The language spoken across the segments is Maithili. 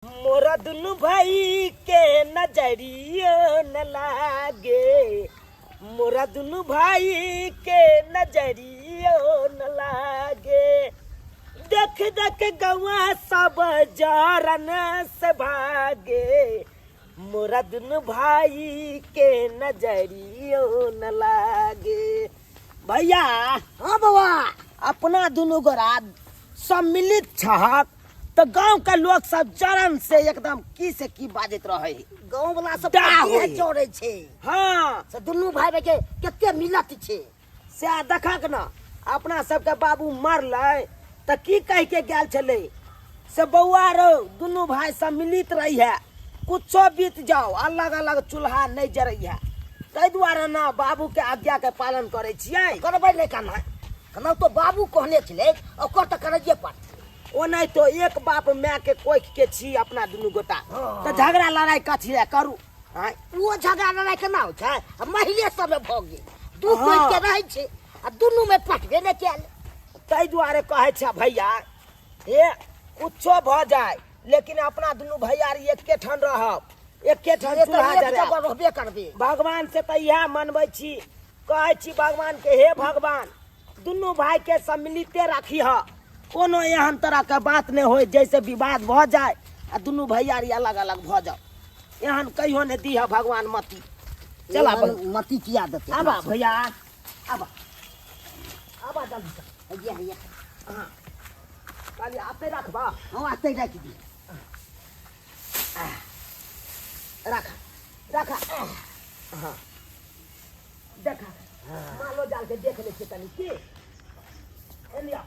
मोरा दुनू भाई के नजरियो न लागे, मोरा दुनू भाई के नजरियो न लागे। देख देख गौआ सब जरन से भागे, मोरा दुनू भाई के नजरियो न लागे। भैया। हाँ बउआ। अपना दुनू गोरा सम्मिलित छहक तऽ गांव के लोग सब जरन से एकदम की से की बाजैत रहे। गांव वाला सब डाह कते होई। चढ़ै छै। हाँ। से दुनू भाई भाई के कते मिलत छै। सएह देखक न, अपना सबके बाबू मरलै तऽ की कहि के गेल छलै से बौआ रौ दुनू भाई सम्मिलित रही है, कुछो बीत जाओ अलग अलग चूल्हा नहीं जरै है। ताहि दुआरे न बाबू के आज्ञा के पालन करै छियै। करबै नहि केना, केना तो बाबू कहने छलै ओकर तऽ करैये पड़तै। ओनाहि तो एक बाप माय के कोख के छी अपना दुनू गोटा, हाँ। तऽ झगड़ा लड़ाई कथी लए करू? आँय? ओ झगड़ा लड़ाई केना होइ छै? आ महिले सबमे भऽ गेल, दू हाँ। कोख के रहै छै आ दुनू मे पटबे नहि कयल। ताहि दुआरे कहै छै भैया, हे कुछो भऽ जाय लेकिन अपना दुनू भैयारी एके ठाम रहब, एके ठाम से तऽ चूल्हा एक जरायब। जगह रहबे करबे। भगवान से तऽ इएह मनबै छी, कहै छी भगवान के, हे भगवान दुनू भाई के सम्मिलिते राखी ह, कोनो एहन तरह के बात नहीं होय जैसे विवाद भऽ जाय आ दुनू भैयारी अलग अलग भऽ जाओ, एहन कहियो नहीं दीह भगवान मती। चला एहन मती किया देतै? आबा भैया, आबा आबा जल्दी से। हैया, हैया। हाँ। खाली आते रखबा। हाँ, आते राखि दी। रखा रखा। हाँ देखा मालो जाल के देख ले तनी की एलिया।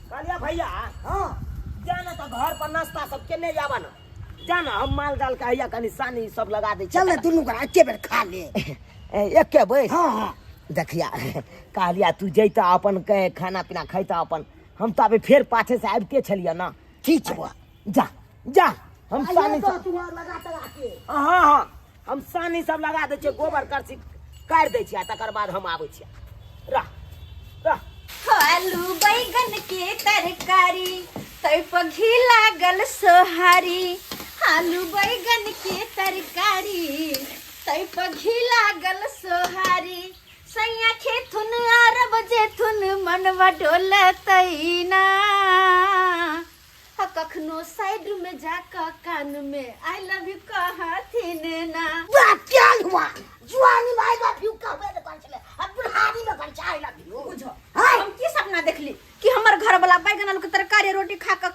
कहलिया भैया। हाँ। जाना तो घर पर नाश्ता सब केने जाबा ना, जाना हम माल जाल के हैया कनी सानी सब लगा दे। चल ना दुनू गोरा एके बेर खा ले। ए, एके बेर? हाँ, हाँ। देखिया कहलिया तू जैता अपन के खाना पीना खैता अपन, हम तो अभी फेर पाछे से आबिते छलियै ना। ठीक छै बौआ। जा जा, हम आइए सानी तो सब तू और लगा तगा के। हाँ हाँ, हम सानी सब लगा दै छियै, गोबर करसी काटि दै छियै, तकर बाद हम आबै छियै। रह रह। आलू बैगन के तरकारी तै पर घी लागल सोहारी, आलू बैगन के तरकारी तै पर घी लागल सोहारी। सैया खेथुन अरब जेथुन मनवा डोलतै ना, आ कखनो साइड में जाके कान में I love you कहथिन ना। वाह, क्या हुआ? जुआनी में I love you कहबे ने करै छलै, आ बुढ़ारी में करै छै I love you. बुझो, हाँ। हम की सपना देखली कि हमर घर वाला बैगन आलू के तरकारी रोटी खा के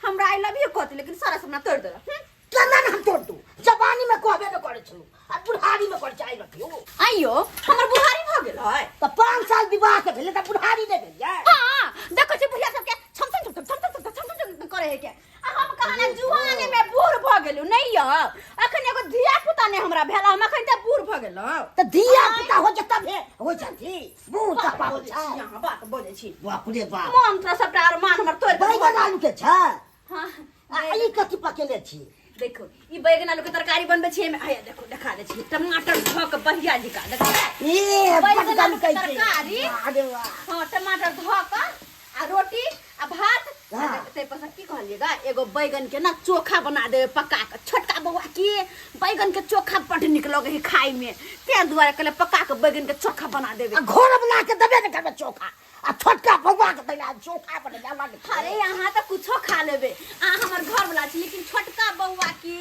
हमरा I love you कहती, लेकिन सारा सपना तोड़ देलक। केना ने हम तोड़ दू? जवानी में कहबे ने करै छलू, आ बुढ़ारी में करै छै I love you. आइयो हमर बुढ़ारी भऽ गेल है। तऽ 5 साल विवाह के भेलै तऽ बुढ़ारी नहि भेलियै? हाँ, देखै छी बुढ़िया सबके छम छम छम छम छम छम छम छम करे है के, आ हम कहना जुआने में बूढ़ भऽ गेलू नहीं यौ, अखन एगो धिया पुता नहीं हमरा भेल, हम अखन तऽ बूढ़ भऽ गेलहुँ। तऽ धिया पुता हो जेतै तबे हो जैती बूढ़ तऽ बात पाबै बोलै छै। छी अहाँ, बात बोलै छी। बाप रे बाप। मन तोरा सबटा आर मान हमर तोड़ि देलक। बैगन आलू के छै? हाँ। आ ई कथी पकेले छी? देखो ई बैगन आलू के तरकारी बनबै छी, एहिमे हैया देखो देखा दै छी टमाटर धऽ के बढ़िया जकाँ देखो। ए, बैगन बड आलू के गमकै छै। तरकारी। अरे वाह। हाँ, टमाटर धऽ के आ रोटी आ भात। हाँ। ताहि पर से की कहलियै गा, एगो बैगन के ना चोखा बना देबै पका के। छोटका बौआ के बैगन के चोखा बड नीक लगै है खाय में, ताहि दुआरे कहलियै पका के बैगन के चोखा बना देबै। आ घर बना के देबे ने करबै चोखा, आ छोटका बौआ के दैला चोखा बनेला अलग छै। अरे अहाँ तऽ कुछो खा लेबै, अहाँ हमर घर वाला छी, लेकिन छोटका बौआ के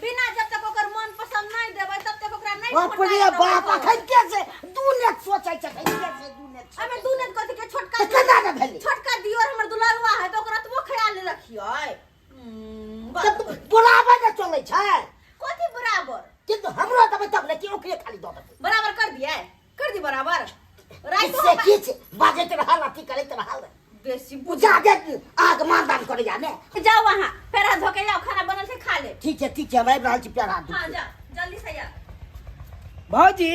बिना जब तक ओकर मन पसंद नहीं देबै तब तक ओकरा नहीं बाप रे पटायल बाप, रहबै। अखन के से दू नेत सोचै छै, अखन के से दू नेत सोचै अबे दू नेत कथी के? छोटका तऽ केना ने भेलै? छोटका दियोर हमर दुलारुआ है तऽ ओकरा एतबो ख्याल नहीं रखियै। तऽ बराबर ने चलै छै। कथी बराबर? किन्तु हमरो देबै तब ने कि ओकरे खाली दऽ देबै? बराबर कर दियै, कर दी बराबर। राइतो से किछु बाजैत रहल, अथी करैत रहल। बेसी बुझा दे आग मानदान करैया ने। जाओ वहाँ पैर हाथ धो के जाओ, खाना बनल छै खा ले। ठीक छै, ठीक छै, हम आबि रहल छी पैर हाथ धो के। हाँ, जाओ जल्दी से आओ। भौजी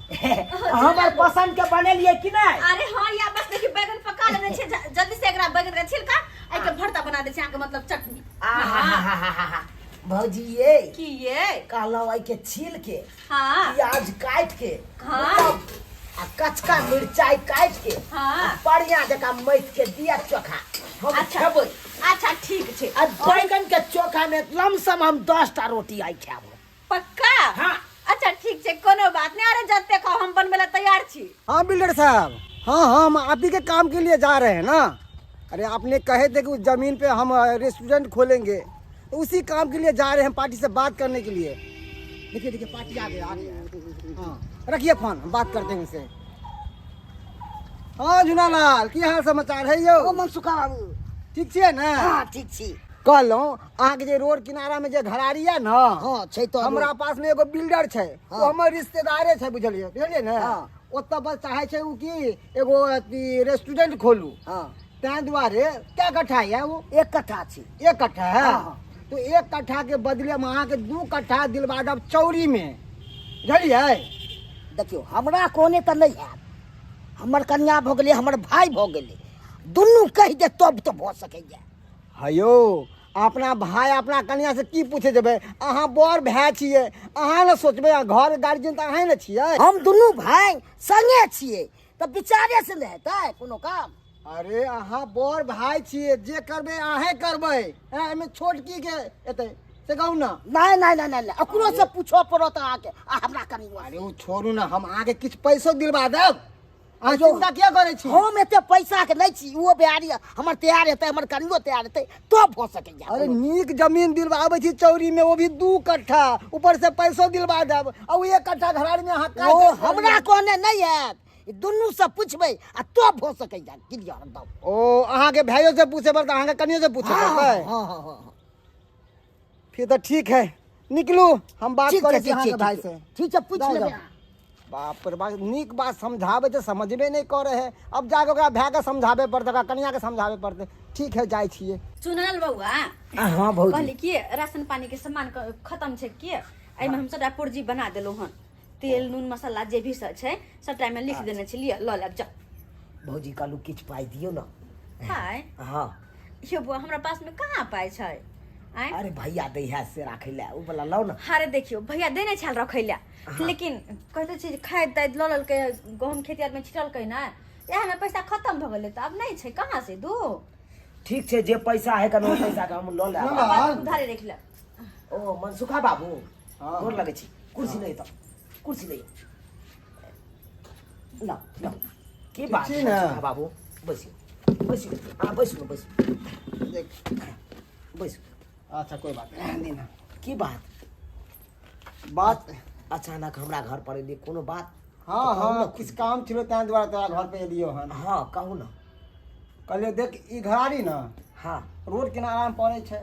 हमर पसंद के बनेलिए कि नहीं? अरे हाँ या बस देखी बैगन पका लेने छै, जल्दी से एकरा बैगन के छिलका आ के भरता बना दे छै अहाँ के, मतलब चटनी। आहाहाहाहा। भौजी ये की ये कहलहुँ एहि के छील के, हाँ। प्याज काट के, हाँ। मतलब आ कचका मिरचाई काट के, हाँ। आ बढ़िया जकाँ मथि के दिया चोखा हम अच्छा। खेबै। अच्छा ठीक छै। आ बैगन के चोखा में लमसम हम 10 टा रोटी आइ खायब। पक्का? हाँ। अच्छा ठीक छै, कोनो बात नहीं। अरे जते खाओ, हम बनबै ला तैयार छी। हाँ बिल्डर साहब, हाँ हाँ, हम आप ही के काम के लिए जा रहे हैं ना। अरे आपने कहे थे कि उस जमीन पे हम रेस्टोरेंट खोलेंगे, तो उसी काम के लिए जा रहे हैं पार्टी से बात करने के लिए। देखिए देखिए, पार्टी आ गया, आ गया। हाँ रखिए फोन, हम बात करते हैं उनसे। हाँ झुनालाल, की हाल समाचार है यो? ओ मनसुखा बाबू। ठीक छियै ने? हाँ ठीक छी। कहलहुँ अहाँके जे रोड किनारा में जे घरारी यऽ ने, हाँ छै तऽ। हमरा पास में एगो बिल्डर छै, ओ हमर रिश्तेदारे छै, बुझलियै? बुझलियै ने? हाँ। ओतऽ बस चाहै छै ओ कि एगो अथी रेस्टोरेंट खोलू। हाँ। ताहि दुआरे कै कट्ठा यऽ ओ? एक कट्ठा छै। एक कट्ठा है? हाँ। तो एक कट्ठा के बदले हम अहाँके 2 कट्ठा दिलवा देब चौरी में, बुझलियै? देखियौ, हमरा कोने तऽ नहि हैत। हमर कन्या भऽ गेलै, हमर भाय भऽ गेलै, दुनू कहि दे तब तऽ भऽ सकैए। हयौ, अपना भाय अपना कन्या से की पूछे जेबै? अहाँ बड़ भाय छियै, अहाँ ने सोचबै। आ घर गार्जियन तऽ अहें ने छियै। हम दुनू भाय संगे छियै तऽ विचारे से नहि हेतै कोनो काम? अरे अहाँ बड़ भाय छियै, जे करबै अहें करबै। हैं, एहिमे छोट की के एतै से कहू ने। नहि नहि नहि नहि, ओकरो से पूछऽ पड़त अहाँके आ हमरा कनि। अरे ओ छोड़ू ने, हम अहाँके किछु पैसो दिलवा देब, अहाँ चिंता किया करै छी? हम एते पैसा के नहि छी। ओहो बिहारी हमर तैयार हेतै, हमर कनियो तैयार हेतै तब भऽ सकैए। अरे नीक जमीन दिलवाबै छी चौरी में, वो भी 2 कट्ठा, ऊपर से पैसो दिलवा देब। आ ओ 1 कट्ठा घरारी में अहाँ ओ हमरा कहने नहि हैत। ई दुनू से पुछबै आ तब भऽ सकैए, क्लियर एकदम। ओ अहाँके भाइयो से पूछे पड़तै, अहाँके कनियो से पूछे हाँ। पड़तै? हाँ हाँ हाँ। फिर तऽ ठीक है, निकलू, हम बात ठीक करै छै। छी ठीक छै। अहाँके भाई से। ठीक छै, पूछि जाउ, लेबै। जाउ। बाप रे बाप, नीक बात समझाबै तऽ समझबे नहि करै है। अब जाके ओकरा भायके समझाबे पड़तै, ओकरा कनियाके समझाबे पड़तै। ठीक है, जाइ छियै। चुनल बौआ। हाँ भौजी। कहली कि राशन पानी के सामान खत्म छै कि एहिमे हम सबटा पुर्जी बना देलहुँ हन। तेल नून मसाला जे भी सब छै, सबटा एहिमे लिख देने छलियै, लऽ लेब, जाउ। भौजी, कहलू किछु पाइ दियौ ने। पाइ? हाँ। यौ बौआ, हमरा पास में कहाँ पाइ छै, आँय? अरे भैया दै है से राखै लए, ओ वाला लाउ ने। अरे देखियौ, भैया देने छल रखै लए, लेकिन कहते छी जे खाद ताद लऽ लेलकै, गहूँम खेती आरमे छिटलकै ने, इएहमे पैसा खत्म भऽ गेलै, तऽ आब नहि छै, कहाँ से दू? ठीक छै, जे पैसा है कन ओ पैसा के हम लऽ लेब। बात उधारे रख लेब। ओ मनसुखा बाबू। हाँ। गोर लगै छी। कुर्सी नहीं तऽ कुर्सी नहीं ल ल, की बात? छी ने? मनसुखा बाबू, बैसियो बैसियो, हाँ बैसू ने, बैसू। देख। बैसू। अच्छा कोई बात नहीं, देना। की बात? बात अचानक हमरा घर पर एलियै, कोनो बात? हाँ हाँ, किछु काम छलो, ताहि दुआरे तोरा घर पे एलियो हन। हाँ कहू ने। कहलियै देख, ई घरारी ने रोड किनारा में पड़ै छै,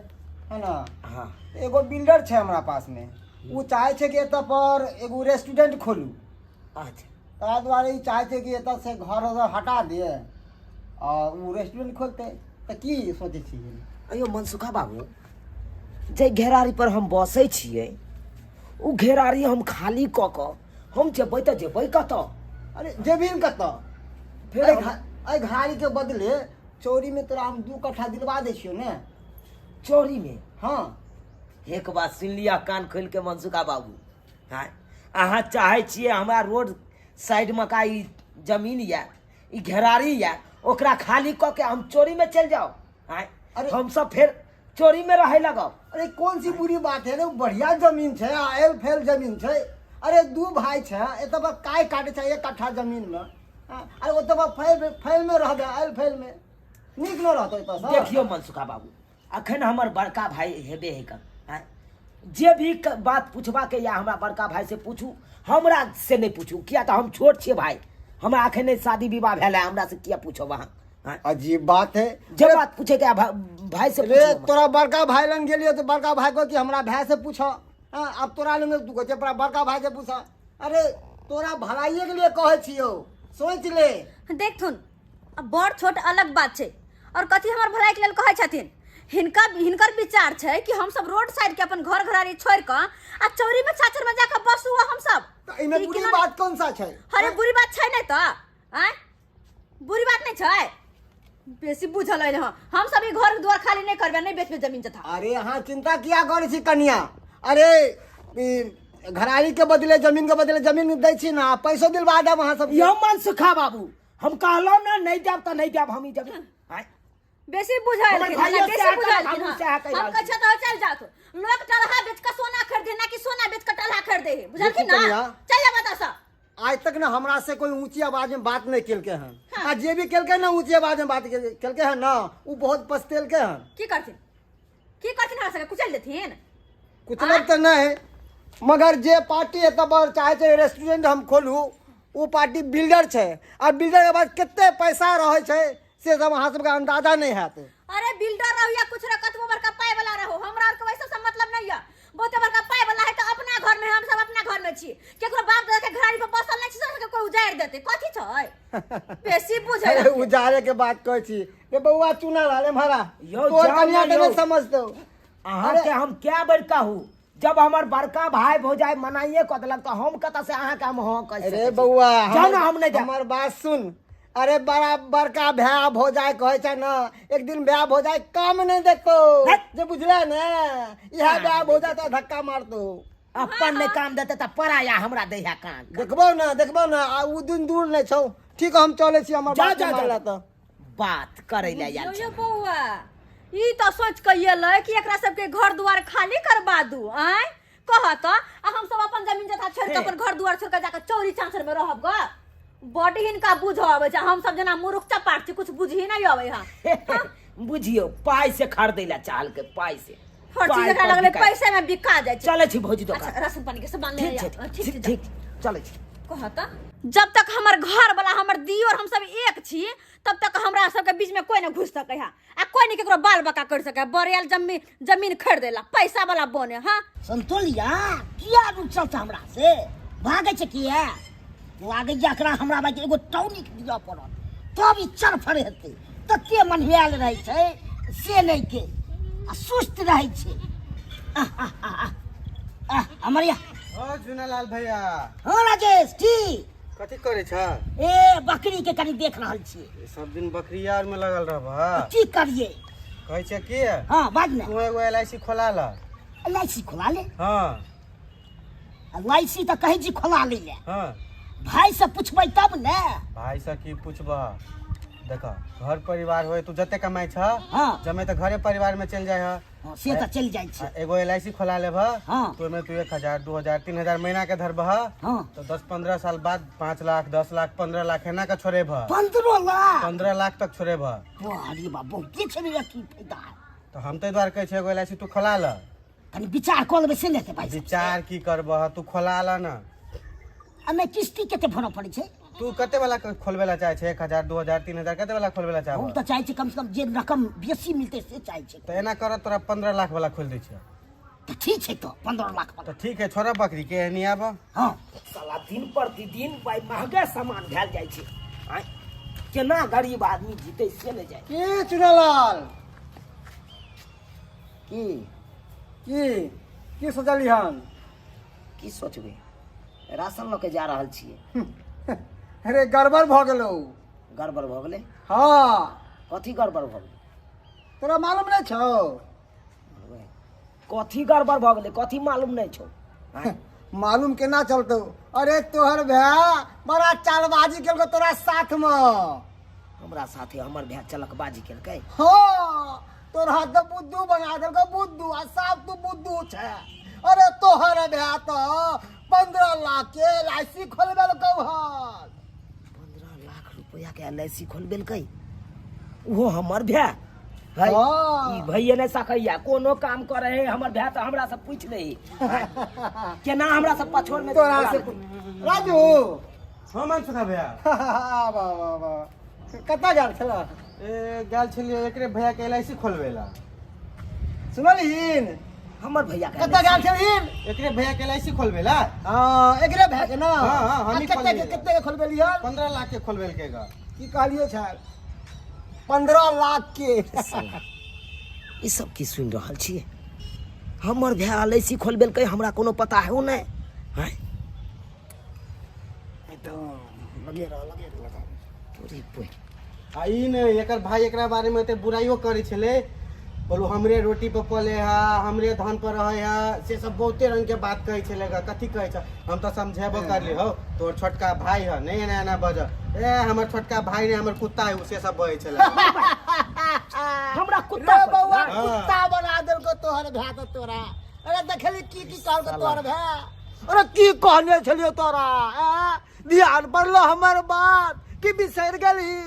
है ना? हाँ। एगो बिल्डर छै हमरा पास में, ओ चाहै छै कि एतऽ पर एगो रेस्टोरेंट खोलू। ताहि दुआरे ई चाहै छै कि एतऽ से घर उर हटा दिए आ ओ रेस्टोरेंट खोलतै, तऽ की सोचै छी? अयो मनसुखा बाबू, जे घेरारी पर हम बसै छियै, ओ घेरारी हम खाली कऽ कऽ हम जेबै तऽ जेबै कतऽ? अरे जेबही ने कतऽ? फेर एहि एहि घरारी के बदले चौरी में तोरा हम 2 कट्ठा दिलवा दै छियौ ने। चौरी में? हाँ। एक बात सुनि लिअ कान खोलि के मनसुखा बाबू, हाँ, अहाँ चाहै छियै हमरा रोड साइडमे का ई जमीन यऽ, ई घेरारी यऽ, ओकरा खाली कऽ के हम चोरी में चलि जाउ? आँय? अरे- हमसब फेर चोरी में रहै लगब। अरे कौन सी बुरी बात है रे? बढ़िया जमीन छै आ एल फैल जमीन छै। अरे दू भाई छै, एतऽ पर काय काटे छै 1 कट्ठा जमीन में? हाँ, अरे ओतऽ पर फैल फैल में रहबै, एल फैल में नीक न रहतै एतऽ से? देखियौ मनसुखा बाबू, अखन हमर बड़का भाई हेबे है कन, आँय? जे भी बात पूछबाके या हमरा बड़का भाई से पूछू, हमरा से नहि पूछू, किया तऽ हम छोट छियै भाई, हमरा अखन नहि शादी विवाह भेल है, हमरा से किया पूछब अहाँ, आँय? अजीब बात है। जे बात पूछे के भाई से रे पूछू हमरा। तोरा बड़का भाई लग गेलियो तऽ बड़का भाई कह कि हमरा भाई से पूछ। हाँ, अब तोरा लग तू कहै छै अपना बड़का भाई से पूछ। अरे तोरा भलाइए के लिए कहै छियौ, सोच ले। देखथुन, अब बड़ छोट अलग बात छै, और कथी हमर भलाई के लेल कहै छथिन? हिनका हिनकर विचार छै कि हम सब रोड साइड के अपन घर घरारी छोड़ कऽ आ चौरी में छाछर में जाकर बसू हम सब। तऽ एहिमे ई बुरी केना- बात कौन सा छै? अरे बुरी बात छै नहि तऽ? आँय, बुरी बात नहि छै? बेसी बुझल अइ हँ। हम सब ई घर द्वार खाली नहि करबै, नहि बेचबै जमीन जथा। अरे अहाँ चिंता किया करै छी कनिया? अरे ई घरारी के बदले, जमीन के बदले जमीन दै छी ने, आ पैसो दिलवा देब अहाँ सब। यौ मनसुखा बाबू, हम कहलहुँ ने, नहि देब तऽ नहि देब हम ई जमीन, आँय? बेसी बुझल हमर भाइयो बेसी सएह बुझल कहलक, हमहूँ सएह कहि हम रहल कहै छी। छियै तऽ चल जात लोक टलहा बेच कऽ सोना खरीदे ना कि सोना बेच कऽ टलहा खरीदे है बुझलखिन देखू ना कनिया। चल जा बता सब आज तक ना हमरा से कोई ऊंची आवाज में बात नहीं केलके हन आ जे भी केलके ना ऊंची आवाज में बात केलके हन ना उ बहुत पछतेलके हन। की करथिन, की करथिन? हमरा सबके कुचल देथिन? कुचलब तऽ नहि, मगर जे पार्टी एतऽ पर चाहे छै रेस्टोरेंट हम खोलू, ओ पार्टी बिल्डर छै आ बिल्डर के पास कते पैसा रहै छै से सब अहाँ सबके अंदाजा नहि हैत। अरे बिल्डर रहो या कुछ रहो, कतबो बड़का पाई वाला रहो, हमरा आर के वैसे सब मतलब नहीं है। बहुते बड़का पाई वाला है तो अपना घर में, हम सब अपना घर में छी, केकरो बाप दादा के घरारी पर बसल नहीं छी, सबके कोई उजाड़ देते कथी छै बेसी बुझै। अरे उजाड़े के बात कहै छी रे बौआ, चुना लाल एम्हरा। यौ, तोहर जाउ कनिया ने के यौ। नहि समझतौ। अहाँके हम क्या बेर कहू, जब हमर बड़का भाई भौजाई मनाइए कऽ देलक तऽ हम कतऽ से अहाँके हम हँ कहि अरे सकै छी? बौआ, जाउ ने, हम नहि जायब। हमर बात सुन। अरे बड़ा बड़का भाय भौजाई कहै छै ने, एक दिन भाय भौजाई काम नहि देखतौ। हैट। जे बुझले ने, इएह भाय भौजाई तो धक्का मारतौ। अपन नहि काम देतै तऽ पराया हमरा दै है काम। देखबौ ने, देखबौ ने, आ उ दिन दूर नहि छौ। ठीक, हम चलै छी, हमर जा, बात जा, नहि जा। मानला तऽ बात करै लए आयल यौ छै। यौ बौआ, ई तऽ सोच के एलै कि एकरा सबके घर दुआर खाली करबा दू। आँय कह तऽ, आ हम सब अपन जमीन जथा छोड़ के, अपन घर दुआर छोड़ के जाके चौरी चाँचर में रहब ग? बड हिनका बुझ अबै छै, हम सब जेना मूर्ख चपाट छी, कुछ बुझही नहीं अबै है। बुझियौ, पाइ से खरीदै लए चाहलकै, पाइ से। हर चीज पाइ एकरा पर लगलै बिकाय। पैसे में बिका जाइ छै। चलै छी भौजी दोकान। अच्छा, राशन पानी के सामान ले ठीक छै। आ, ठीक ठीक छै। ठीक, चलै छी। कह तऽ, जब तक हमर घर वाला, हमर दियोर, हम सब एक छी, तब तक हमरा सबके बीच में कोई नहीं घुस सकै है आ कोई नहीं केकरो बाल बका कर सकै है। बड़ियल जमीन जमीन खरीदेला पैसा वाला बने। हाँ संतोलिया किया रुचल छै हमरा से भागै छै किया लागैया? एकरा हमरा बाकी एगो टॉनिक दिअ पड़त तब ई चरफर हेतै। तते मनहुआयल रहै छै से नहि के आ सुस्त रहै छै। आह, आह, आह, आह, आह, हमर या। ओ झुनालाल भैया। हाँ राजेश, की? कथी करै छ? ए बकरी के कनि देख रहल छी। सब दिन बकरी आर में लगल रहब? की करिए? कहै छै की? हाँ बाज ने। तू एगो एल I सी खोला ल। एल I सी खोला ले? हाँ। एल I सी तऽ कहै छी खोला लै ले। हाँ। भाई से पूछबै तब ने। भाई से की पूछबह? देख, घर परिवार होय, तू जते कमाइ छ, हाँ। जमे तऽ घरे परिवार में चलि जाइ है। हाँ, से तऽ चलि जाइ छै। आ एगो एल I सी खोला लेबह, हाँ। तो ओहिमे तू 1000, 2000, 3000 महीना के धरबह, हाँ। तो 10-15 साल बाद 5 लाख, 10 लाख, 15 लाख एना के छोड़ेबह। 15 लाख? 15 लाख तक छोड़ेबह। वाह रे बा, बहुते छै रे, की फायदा? तऽ हम ताहि दुआरे कहै छियै, एगो एल I सी तू खोला ल। कनि विचार कऽ लेबै से ने हेतै भाई साहब? विचार की करबह, तू खोला ल ने। आ नहि, किस्ती कते भरऽ पड़ै छै? तू कते वाला के खोलबे ला चाहे छै? 1000, 2000, 3000, कते वाला खोलबे ला हम चाहबह? तऽ चाहै छी कम से कम जे रकम बेसी मिलतै से चाहै छी। तऽ एना कर, तोरा 15 लाख वाला खोलि दै छियौ। तऽ ठीक छै, तऽ 15 लाख वाला। तऽ ठीक है, छोड़ बकरी के, एनी आब। हाँ। साला दिन प्रतिदिन भाई महगे सामान भेल जाइ छै। आँय, केना गरीब आदमी जीतै से नहि जाइ। की चुनालाल? की? की की सोचली हन? की सोचबै, राशन लऽ के जा रहल छियै। अरे गड़बड़ भऽ गेलौ। गड़बड़ भऽ गेलै? हाँ। कथी गड़बड़ भऽ गेलै? तोरा मालूम नहि छौ? कथी गड़बड़ भऽ गेलै? कथी मालूम नहि छौ? आँय? मालूम केना चलतौ? अरे तोहर भाय बड़ा चालबाजी केलको तोरा साथ में। हमरा साथे हमर भाय चलकबाजी केलकै? हाँ, तोरा तऽ बुद्धू बना देलको, बुद्धू, आ साफ तू बुद्धू छै। अरे तोहर भाय तऽ 15 लाख के एल I सी खोलबेलकौ हन। 15 लाख रुपया के एल I सी खोलबेलकै, ओहो हमर भाय है? हाँ। ई भैये नहि सकैया कोनो काम करे है हमर भाय, तऽ हमरा से पूछि ले, केना हमरा से पछोड़ में तोरा से राजू। हाँ मनसुखा भैया। वाह वाह वाह, कतऽ गेल छल? ए गेल छलियै एकरे भैया के एल I सी खोलबै ला। सुनलहीन? हमर भैया के? कतऽ गेल छलहीन? एकरे भैया के एल I सी खोलबै ला। हाँ, एकरे भाय के ना? हाँ, हमही आ कते के? खोलबेलियै। कते के खोलबेलियै? 15 लाख के खोलबेलकै गा। की कहलियै छल? 15 लाख के। साला, ई सब की सुनि रहल छियै? हमर भाय एल I सी खोलबेलकै, हमरा कोनो पता है नहि? आँय? लगे रह, लगे रह। तोरी बहिन। आ ई नहि, एकर भाई एकरा बारे में एते बुराइयो करै छलै, बोलू हमरे रोटी पर पले है, हमरे धन पर रहे है, से सब बहुते रंग के बात कहै छलै गा। कथी कहै छ? हम तऽ समझेबो करली, हौ तोर छोटका भाई है, नहीं एना एना बज। ए हमर छोटका भाई नहीं, हमर कुत्ता है, उ से सब बजै छलै। हमरा कुत्ता रे बौआ कहै छै। कुत्ता बना देलको तोहर भाय तऽ तोरा। अरे देखली की की कहलको तोहर भाय? अरे की कहने छलियो तोरा? आ? ध्यान पड़लो हमर बात कि बिसरि गेलही?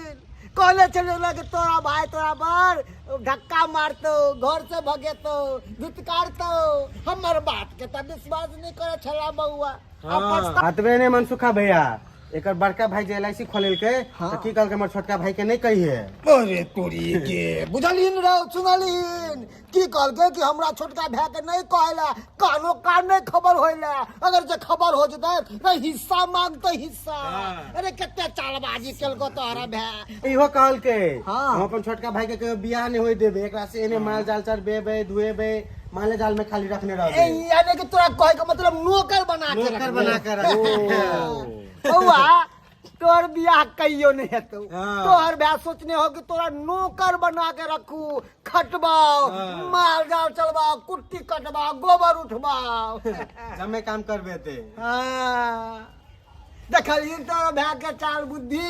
कहले छलियो ना कि तोरा भाय तोरा पर धक्का मारतो, घर से भगेतो, धुतकारतो। हमर बात के तऽ विश्वास नहि करे छला बौआ। हाँ, अतबे नहि मनसुखा भैया, एकर बड़का भाई जे एल I C खोलेलकै हाँ। तऽ की कहलकै हमर छोटका भाई के नहि कहिए। अरे तोरी के बुझलिन रौ, सुनलिन की कहलकै कि हमरा छोटका भाई के नहीं कहला, कानो कान नहीं खबर होइला, अगर जे खबर हो जतै त हिस्सा मांगते हिस्सा। हाँ। अरे कते चालबाजी केलको तोहरा भाई। इहो कहलकै हाँ। हम अपन छोटका भाई के कहियो बियाह नहि होय देबै, एकरा से एने माल जाल चरबेबै धुएबै, माले जाल में खाली रखने रहबै। ए, यानी कि तोरा कहे के मतलब नौकर बना के नौकर रखबे। बना के रखबे। बौआ तोहर बियाह कहियो नहीं हेतौ। हाँ। तोहर भाय सोचने हो कि तोरा नौकर बना के रखू, खटबाओ, हाँ। माल जाल चलबाओ, कुट्टी कटबाओ, गोबर उठबाओ। जमे काम करबे ते। हाँ। देखलियै तोरा भाय के चाल बुद्धि।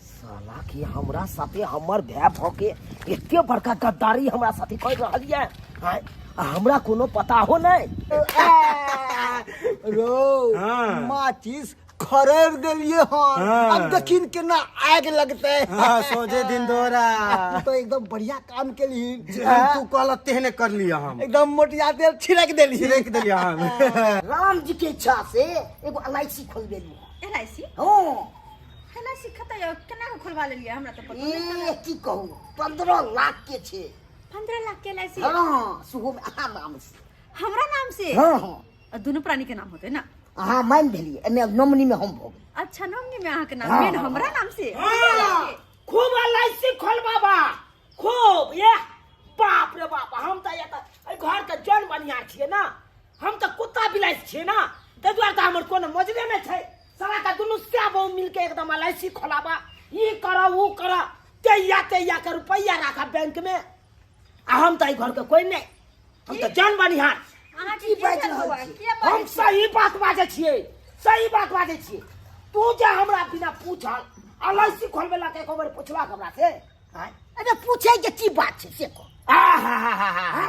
साला की हमरा साथे हमर भाय भ के एते बड़का गद्दारी हमरा साथे कर रहल ये आँय, आ हमरा कोनो पता हो नहीं। रो हाँ। माचिस खरीद देलिए हन। हाँ। अब देखिन केना आग लगते। हाँ, सोझे दिन दोरा। तू तो एकदम बढ़िया काम के लिए। जेहन तू कहल तेहने कर लिया हम, एकदम मोटिया तेल छिड़क देली। छिड़क देलिया हम। राम जी के इच्छा से एगो L I C खोलबेलू। L I C? हाँ। एल I C कतऽ यऽ? केना के खोलवा लेलियै? हमरा तऽ पता नहि। ए की कहू, 15 लाख के छै। 15 लाख के एल I C? हाँ, सेहो में अहाँ नाम से। हमरा नाम से? हाँ, हाँ। आ दुनू प्राणी के नाम होते ना? अहाँ मान भेलियै, एने नॉमिनी में हम भऽ गेलियै। अच्छा, नॉमिनी में अहाँ के नाम, हाँ, मेन हाँ, हमरा नाम से? हाँ, खूब एल I C खोलबाबा, खूब। ये बाप रे बाप, हम तऽ एतऽ एहि घर के जन बनिहार छियै ना, हम तऽ कुत्ता बिलाइ छियै ना, ताहि दुआरे तऽ हमर कोनो मजरे नहि छै। साला के दुनू सै बहु मिलके एकदम एल I C खोलाबा, ई करऽ ऊ करऽ, तैया तैया के रुपैआ राखा बैंक में, आ हम तऽ एहि घर के कोइ नहि, हम तऽ जन बनिहार। अहाँ की की बाजि बाजि रहल रहल छी? छियै? किया हम बाजै छियै? सही बात बाजै छियै, सही बात बाजै छियै। तू जे हमरा बिना पूछल एल I C खोलबे ला के एको बेर पुछलक हमरा से? आँय? अरे पूछे के की बात छै से कह। आहाहाहाहा,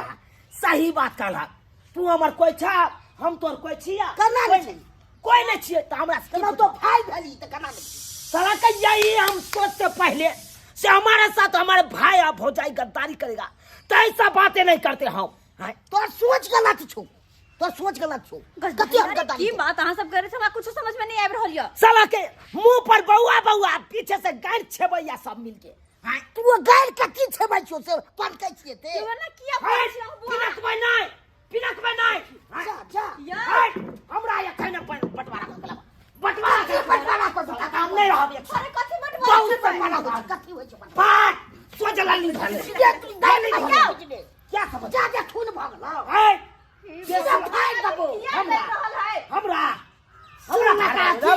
सही बात कहलक। तू हमर कोइ छा, हम तोर कोइ छिया? केना नहि कोइ छी? कोइ नहि छियै तऽ हमरा से की केना तो भाई भेली तऽ केना नहि छी? साला के यही हम सोचते पहले से हमारे साथ हमारे भाई और भौजाई गद्दारी करेगा, तो ऐसा बातें नहीं करते हम। हाँ? तोर सोच गलत छौ, तोर सोच गलत छौ। कथी हम गद्दारी की करी? बात अहाँ सब करे छी, हमरा कुछो समझ में नहीं आबि रहल यऽ। साला के मुंह पर बौआ बौआ, पीछे से गारि छेबैया सब मिलके। हाँ? तू गारि कथी छेबै छौ से पलकै छियै ते? यौ ना किया हट, बोलै छी अहाँ बौआ? पिनकबै नहि, पिनकबै नहि। हाँ? जा, जा। यौ। हट, हमरा एखन बंटवारा कऽ के लाबऽ। बंटवारा कथी बंटवारा कऽ के लाबऽ? हम नहि रहब एक साथ। अरे कथी बंटवारा बहुत करबै? बंटवारा होइ छै, कथी होइ छै बंटवारा? बाट, सोझला ली धरे। ये तू दालि दालि धरे। धरे। क्या समझ? जा, जा, खून भऽ गेलौ। हट, सीधा फाड़ि देबौ। किया हमरा। लड़ि रहल है? हमरा हमरा सुन काट ना, दे,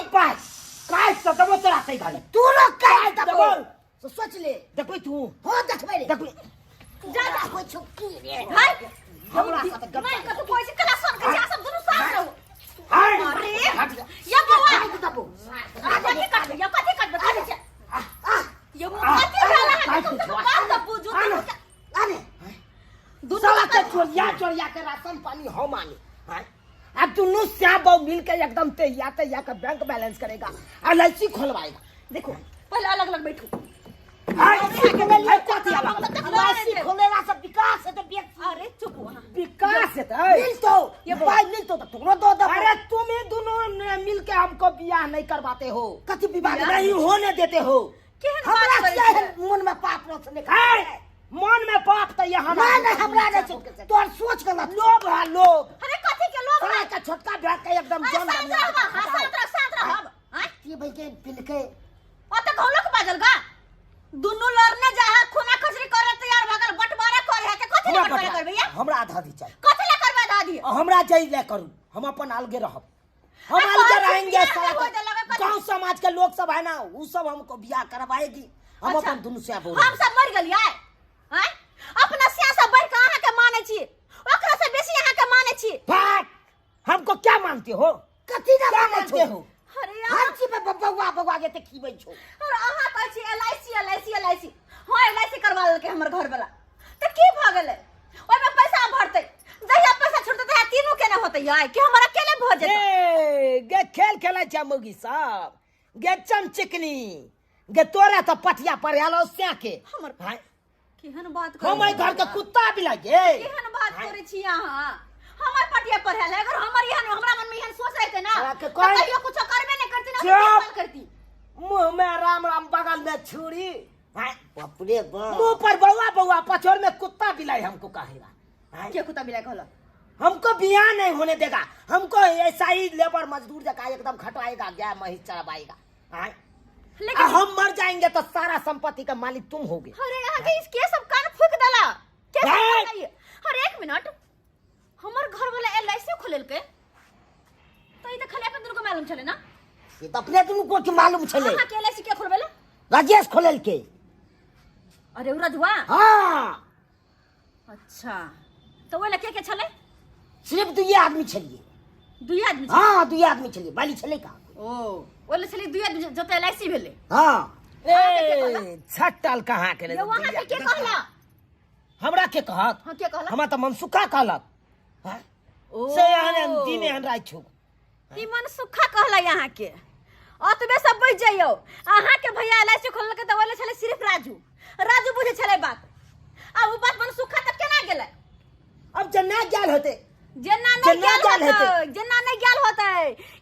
काट तऽ देबो तोरा सही घड़ी। तोरो काटि देबौ। देबौ। से सोच ले। देखबै तू। हाँ, देखबै रे। देखबै। जा, जा। होइ छौ की रे? हाय। हमरा साथे गप्पा। नहीं, कतौ कोइ छै, कला सन के छै, अहाँ सब दुनू साथ रहू। हट, अरे, हट जा। यौ बौआ। काटि देबौ। कथी काटबै? यौ कथी काटबै? कथी छै? यौ, कथी भेल अहाँके? कम से कम बात तऽ बुझू। अरे दुनू साला के चोरिया चोरिया के राशन पानी हम आनी। हाँ? आ दुनू श्याम बाबू मिल के एकदम तैया तैया के बैंक बैलेंस करेगा, एल I सी खोलवाएगा। देखो, पहले अलग अलग बैठू। हाय, हाय, कथी अलग अलग? एल I सी खोलेला से विकास हेतै व्यक्ति। अरे चुप हो अहाँ। विकास हेतै। मिलतौ, पाइ मिलतौ तऽ तोरो दऽ देबौ। अरे तुम ही दोनों मिल के हमको बियाह नहीं करवाते हो। कथी विवाह नहीं होने देते हो। केहन हमरा बात करै किया छियै? एहन मन में पाप रस नहि हाय, मन में पाप तऽ यहाँ नहि, नहि, हमरा नहि छै। तोहर सोच गलत छौ। लोभ है, लोभ। अरे कथी के लोभ साला है? के छोटका भाई के एकदम अरे जन शांत बनिया रहब, के हाँ, शांत रह, शांत रहब। आँय? की भाई के पिलकै? ओतऽ घौलक बाजल गा। दुनू लड़ने जा है, खूना खसरी करे तैयार भऽ गेल, बंटवारा करे है के कथी ले हमरा बंटवारा बंटवारा- करबै या? हमरा आधा दी चाही। कथी ले करबै आधा दी? हमरा जई ले करू, हम अपन अलगे रहब। हम अरे अलगे कहै छी रहेंगे। बियाह साला नहि होय के देलक, कथी? गांव समाज के लोग सब है ना, उ सब हमको बियाह करवाएगी। हम अच्छा। अपन दुनू से बोल हम सब मर गेलियै। आँय? अपना सिया सब बढ़ि कऽ अहाँके मानै छी, ओकरा से बेसी अहाँके मानै छी। बात हमको क्या मानते हो? कथी ना क्या मानै मानते छौ? हो? अरे हर अहाँ चीज पे बौआ बौआ के खीबै छौ। और अहाँ कहै छी L I C, L I C, L I C. हाँ एल करवा लेलकै हमर घर वाला तऽ की भऽ गेलै ओहिमे पैसा भरतै जहिया पैसा छुटतै तहिया तीनू केना होतै यार कि हमर अकेले भऽ जेतै ए गे खेल खेलै छै मौगी सब गे चमचिकनी गे तोरा तऽ पटिया पर आलो सै के हमर हाय, केहन बात हम एहि घर के कुत्ता बिला गे केहन बात करै छी अहाँ हमर पटिया पर है अगर हमर एहन हमरा मन में एहन सोच रहते ना तोरा के तो कोई- कहियो कुछो करबे नहीं करती ना चुप! साल करती मुंह में राम राम बगल में छुरी हाय, बाप रे बाप मुंह पर बउआ बउआ पछोर में कुत्ता बिलाई हमको कहेगा हाय, के कुत्ता बिलाई कहला हमको बियाह नहीं होने देगा हमको ऐसा ही लेबर मजदूर जगह एकदम खटवाएगा गाय महिष चरवाएगा हाय, आ लेकिन हम मर जाएंगे तो सारा संपत्ति का मालिक तुम होगे अरे यहाँ के इस के सब कान फूक देला के सब हे! कान आई? अरे एक मिनट हमर घर वाला एल I सी खोलेलकै तो ई त खाली अपन दुनू के मालूम छले ना से तऽ अपने दुनू को के मालूम छलै अहाँ के एल I सी के खोलबेला राजेश खोलेलकै अरे उ रजुआ हाँ अच्छा तो ओहि लए के के छलै सिर्फ दुइये आदमी छलियै दुई आदमी छलै? हाँ दुइये आदमी छलियै बाली छलै कहाँ ओ ओहि लए छलै दुई आदमी जतऽ एल I सी भेलै हाँ ए छट्टल कहाँ के यौ अहाँ के के कहला हमरा के कहत हाँ के कहला हमरा तऽ मनसुखा कहलक हाँ? ओ से एहन दिन एहन राति छौ ई मनसुखा कहला यहाँ के अतबे सब बुझ जइयो अहाँ के भैया एल I सी खोललकै तऽ ओहि लए छलै सिर्फ राजू राजू बुझै छलै बात आ उ बात मनसुखा तक केना गेलै अब जेना गेल होते जेना नहीं जेना गेल गेल हेतै। होतै जेना नहीं गेल होतै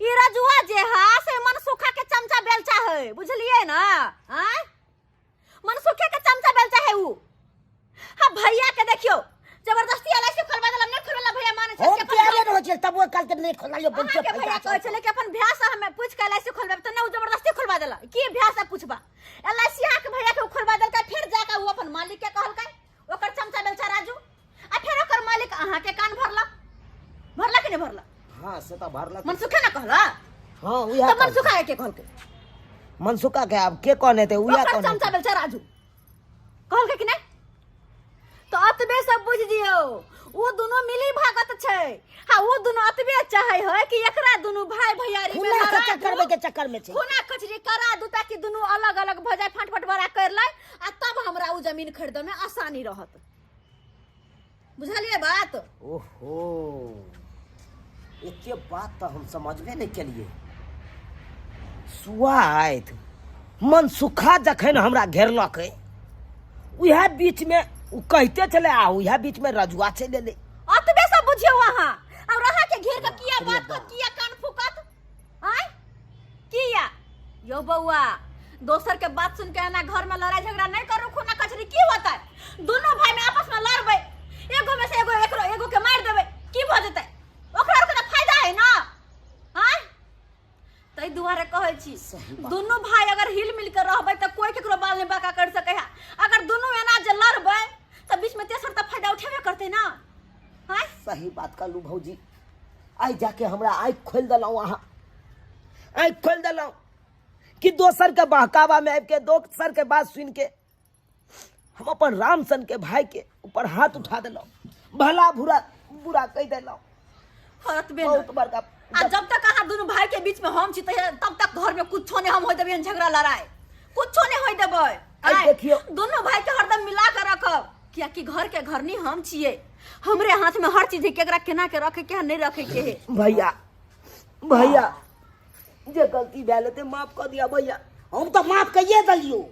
ई रजुआ जे है से मनसुखा के चमचा बेलचा है बुझलिए ना आय मनसुखे के चमचा बेलचा है उ हाँ भैया के देखियो जबरदस्ती एल I सी खोलवा देला नहीं खोलवा भैया माने छै हम कि अपन तैयारे रहै छियै तब ओ कहलकै नहि खोलाइयो अहाँ बहुते के भैया फायदा कहै छै छलै कि अपन भैया से हमे पूछ के एल I सी खोलबे तऽ नहि उ जबरदस्ती खोलवा देला की भैया से पूछबा एल I सी अहाँ के भैया के उ खोलवा देलकै फिर जाके उ अपन मालिक के कहलकै ओकर चमचा बेलचा राजू आ फेर ओकर मालिक अहाँ के कान भरलक भरलक कि नहि भरलक हाँ से तऽ भरलक मनसुखे ने कहला हाँ उएह तऽ मनसुखा के कहलकै मनसुखा के आब के कहने थे उएह ओकर कहने चमचा बेलचा राजू कहलकै कि नहि तऽ अतबे सब बुझि जियौ ओ दुनू मिली भागत छै आ ओ दुनू अतबे चाहे है कि एकरा दुनू भाई भैयारी में खुला लड़ा कच्चा दू। करबै के चक्कर में छै खूना कचरी करा दू ताकि दुनू अलग अलग भऽ जाय फट फट बड़ा कर लै आ तब हमरा ओ जमीन खरीदऽ में आसानी रहत बुझलियै बात ओहो एते बात तऽ हम समझबे नहि केलियै सुआइत मन सुखा जखन हमरा घेरलकै उएह बीचमे ओ कहिते छलै आ उएह बीचमे रजुआ चलि एलै अतबे सब बुझियौ अहाँ और अहाँ के घेर के किया बात करत किया कान फूकत आय किया यो बौआ दोसर के बात सुन के एना घर में लड़ाई झगड़ा नहीं करू खूना कचरी की होता है दोनों भाई में आपस में लड़बै एगो में से एगो एकरो एगो के मार देबै की भऽ जेतै ओकरा आर के तऽ फायदा है ना आय ताहि दुआरे कहै छी दुनू भाई अगर हिल मिल के रहबै तऽ कोई केकरो बाल नहि बाका कर सकै है अगर दुनू एना जे लड़बै तऽ बीच में तेसर तऽ फायदा उठेबे करतै ना आय सही बात कहलू भौजी आइ जाके हमरा आँखि खोलि देलहुँ अहाँ आँखि खोलि देलहुँ कि दोसरके बहकावामे आबिके दोसरके बात सुनिके हम अपन राम सन के भाई के ऊपर हाथ उठा देलहुँ भला बुरा बुरा कहि देलहुँ हतबे बहुत बड़का आ जब तक अहाँ दुनू भाई के बीच में हम छी तब तक घर में कुछो नहीं हम होय देबै झगड़ा लड़ाई कुछो नहीं होय देबै आइ देखियौ। दुनू भाई के हरदम मिला के रखब कियाकि घर के घरनी हम छियै हमरे हाथ में हर चीज है केकरा केना के रखे के है नहीं रखे के है भैया भैया जे गलती भेल हेतै माफ कऽ दिअ भैया हम तऽ माफ कहिए देलियौ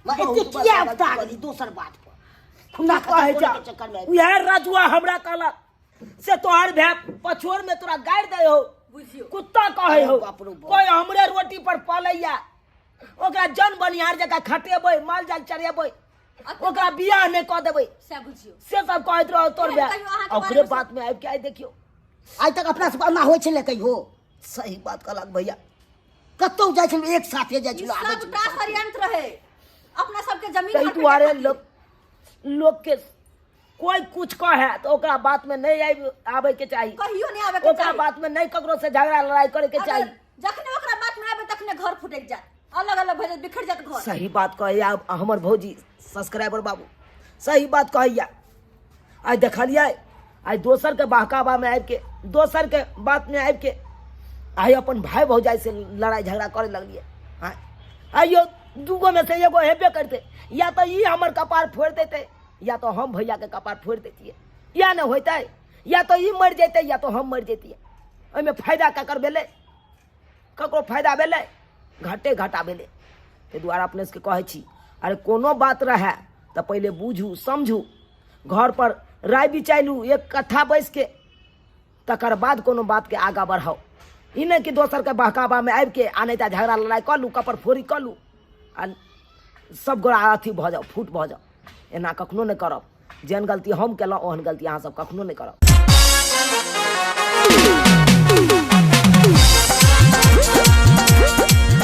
बहुत एते बड़का किया गलती उगता कऽ गेली दोसर बात पर खुना कहै खतम छै के चक्कर में उएह रजुआ हमरा कहलक से तोहर भाय पछोर में तोरा गारि दै हो बुझियौ कुत्ता कहै हो अरे बाप रे बाप। कोई हमरे रोटी पर पलैया ओकरा जन बनिहार जकाँ खटेबै माल जाल चरेबै ओकरा बियाह नहि कऽ देबै से बुझियौ से सब कहैत रहो तोर एहन भाय कहियो अहाँके ओकरे बारेमे बात में आबि के आइ देखियौ आइ तक अपना सब एना होइ छलै कहियो सही बात कहलक भैया कतौ जाइ छलहुँ एक साथे जाइ ई छलहुँ आबै सबटा छलहुँ साथे। षड्यंत्र रहे अपना सबके जमीन ताहि हड़पै के दुआरे खातिर। लोक लोक के कोई कुछ कहे तो ओकरा बात में नहीं आबि आबै के चाही कहियो नहीं आवे के ओकरा चाही बात में नहीं ककरो से झगड़ा लड़ाई करे के अगर चाही जखने ओकरा बात में आबे तखने घर फुटक जात अलग अलग भऽ जात बिखर जात घर सही बात कहैया हमर भौजी सब्सक्राइबर बाबू सही बात कहैया आइ देखलियै आइ दोसर के बहकावा में आबि के दोसर के बात में आबि के आइ अपन भाई भौजाई से लड़ाई झगड़ा करे लगलियै आइ आइयो दूगो में से एगो हेबे करते, या तऽ ई हमर कपार फोड़ि देतै या तऽ हम भैयाके कपार फोड़ि दैतियै। इएह ने होइतै, या तऽ ई मरि जैतै या तऽ हम मरि जैतियै। ओहिमे फायदा ककर भेलै? ककरो फायदा भेलै? घाटे घाटा भेलै। ताहि दुआरे अपने सबके कहै छी, अरे कोनो बात रहए तऽ पहिले बुझू समझू, घर पर राय विचारू एक कट्ठा बैसके, तकर बाद कोनो बातके आगाँ बढ़ाउ। ई नहि कि दोसरके बहकावामे आबिके आ नहि तऽ झगड़ा लड़ाइ कऽ लू, कपर फोड़ी कऽ लू आ सब गोरा अथी भऽ जाउ, फूट भऽ जाउ। एना कखनो नहि करब। जेहन गलती हम केलहुँ ओहन गलती अहाँ सब कखनो नहि करब।